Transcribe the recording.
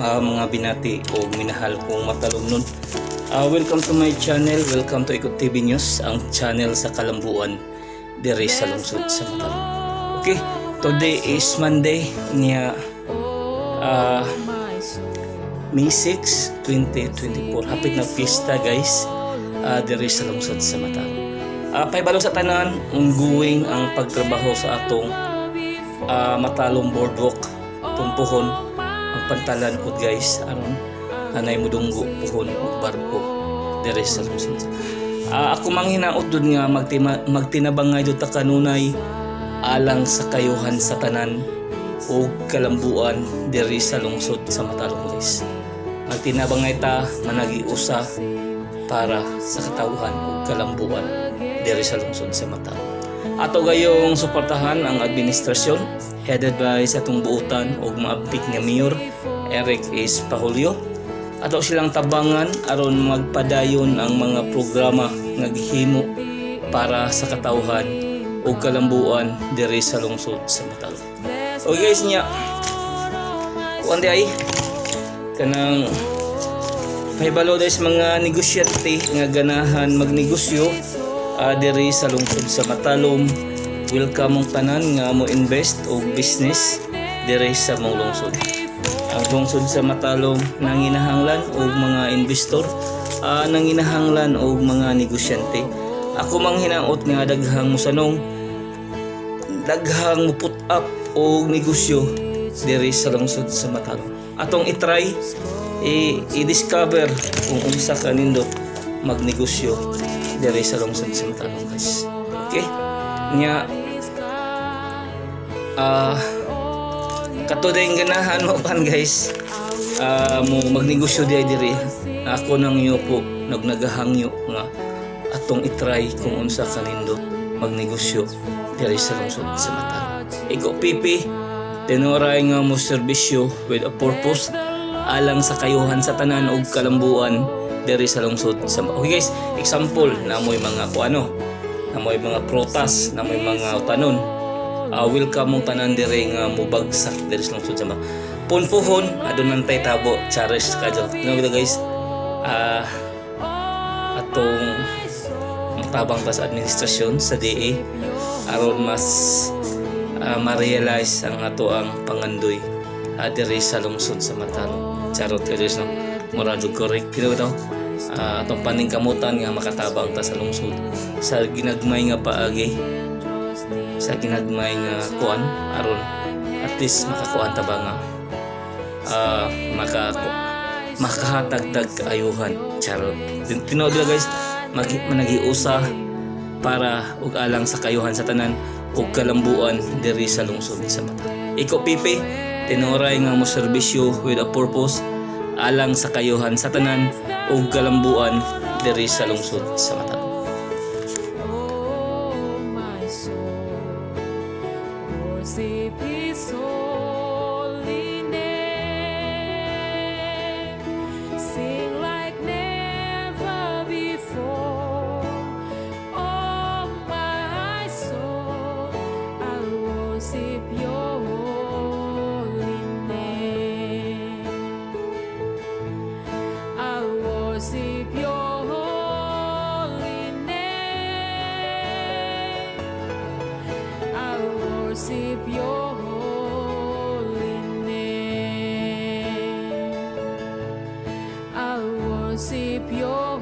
mga binati o minahal kong matalumnon. Welcome to my channel, welcome to Ikot TV News, ang channel sa Kalambuan diri sa lungsod sa Matalom. Okay, today is Monday niya, May 6, 2024. Hapit na pista, guys, diri sa lungsod sa Matalom. Pahibalo sa tanan, ongoing ang pagtrabaho sa atong Matalom Boardwalk. Pumpuhon ang pantalan po, guys, aron anay mudunggo puhon og barko diri sa lungsod. Ako mang hinaot dud nga magtinabangay dud ta kanunay alang sa kayuhan sa tanan ug kalambuan diri sa lungsod sa Matalom, guys. Magtinabangay ta, managiusa para sa katawhan ug kalambuan diri sa lungsod sa Matalom. Ato gayong suportahan ang administrasyon headed by sa atong buutan ug maabtik nga Mayor Eric S. Pahulyo. Ato silang tabangan aron magpadayon ang mga programa nga gihimo para sa katawhan ug kalambuan diri sa lungsod sa Matalom. Okay guys, niya kuan di ay kanang pahibalo dahil sa mga negosyante nga ganahan magnegosyo diri sa lungsod sa Matalom. Welcome mong tanan nga mo invest og business diri sa mong lungsod. Ang lungsod sa Matalom nanginahanglan og mga investor, nanginahanglan og mga negosyante. Ako mang hinaot nga daghang musanong, daghang mo put up og negosyo diri sa lungsod sa Matalom. Atong i-try i-discover kung unsa ka nindot magnegosyo diri sa lungsod sa Matalom, guys. Okay? Nya kato din ganahan mo kan, guys, mo magnegosyo di diri. Ako nang po nagnagahangyo nga atong i-try kung unsa kanindot magnegosyo diri sa lungsod sa Matalom. Iko pipi tinuray nga mo serbisyo with a purpose alang sa kayuhan sa tanan ug kalambuan diri sa lungsod sa. Okay guys, example, namoy mga kuano, namoy mga prutas, namoy mga tanon. Welcome mong tanan diri nga mobagsak diri sa lungsod sa Punpuhon, aduna tay tabo, charis kadyo. No, guys, atong matabang ta sa administrasyon sa DA aron mas ma-realize ang ato ang pangandoy diri sa lungsod sa Matalom. Charot guys, no. Mura jud correct kino to. Atong paningkamutan nga makatabang ta sa lungsod sa ginagmay nga paagi, sa ginagmay nga kuan, aron at least makakuan ta ba nga makahatag tag kaayuhan. Charot. Tinuod lang, guys, managiusa para ug alang sa kayuhan sa tanan ug kalambuan diri sa lungsod sa Mata. Iko pipi tinuray nga mo serbisyo with a purpose alang sa kayuhan sa tanan ug kalambuan diri sa lungsod sa Mata. Oh, my soul, worship His holy name. Sing like never before. Oh, my soul, I worship Your holy name. I worship Your holy name. I worship Your holy name. I worship Your